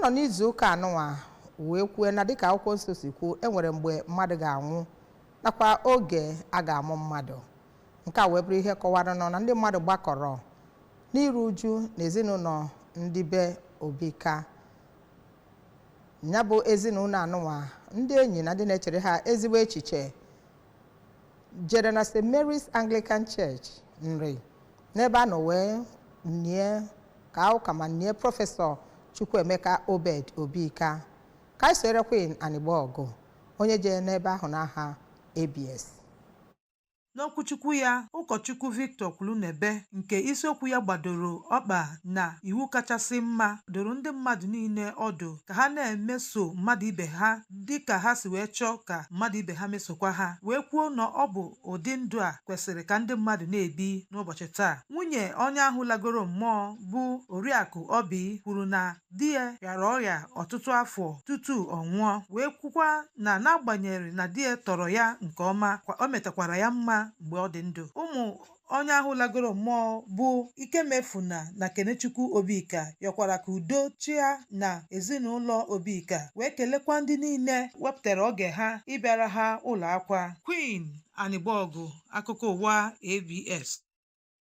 Nọ n'izu ụka anụnwa wee kwue na dịka akwụkwọ nsọ si kwuo, enwere mgbe mmadụ ga-anwụ nakwa oge a ga-amụ mmadụ. Nke a wee bụrụ ihe kọwara nọ na ndị mmadụ gbakọrọ n'iru uju na ezinụlọ ndị be Obika. Ya bụ ezinụlọ anụnwa, ndị enyi na ndị na-echere ha ezigbo echiche jere na St. Mary's Anglican Church, Nri, n'ebe a nọ wee nie ka ụka ma nie Prọfesọ Chukwuemeka Obed Obika. Ka anyị sonyere Queen Anigbogu, onye jere n'ebe ahụ n'aha ABS. N'okwuchukwu ya, ụkọchukwu Victor Kwulunebe, nke isiokwu ya gbadoro ọkpa na iwu kachasị mma, dụrụ ndị mmadụ niile ọdụ ka ha na-emeso mmadụ ibe ha dịka ha si wee chọọ ka mmadụ ibe ha mesokwa ha, wee kwuo na ọ bụ ụdị ndụ a kwesịrị ka ndị mmadụ na-ebi n'ụbọchị taa. Nwunye onye ahụ lagoro mmụọ, bụ Oriakụ Obi, kwuru na di ya rịara ọrịa ọtụtụ afọ tutu ọ nwụọ, wee kwukwa na n'agbanyeghị na di ya tọrọ ya nke ọma, o metakwara ya mma mgbe ọ dị ndụ. Ụmụ onye ahụ lagoro mmụọ, bụ Ikemefuna na Kenechukwu Obika, yọkwara ka udo chịa na ezinụlọ Obika, wee kelekwa ndị niile wepụtara oge ha ịbịara ha ụlọ akwa. Queen Anigbogu, akụkọ ụwa ABS.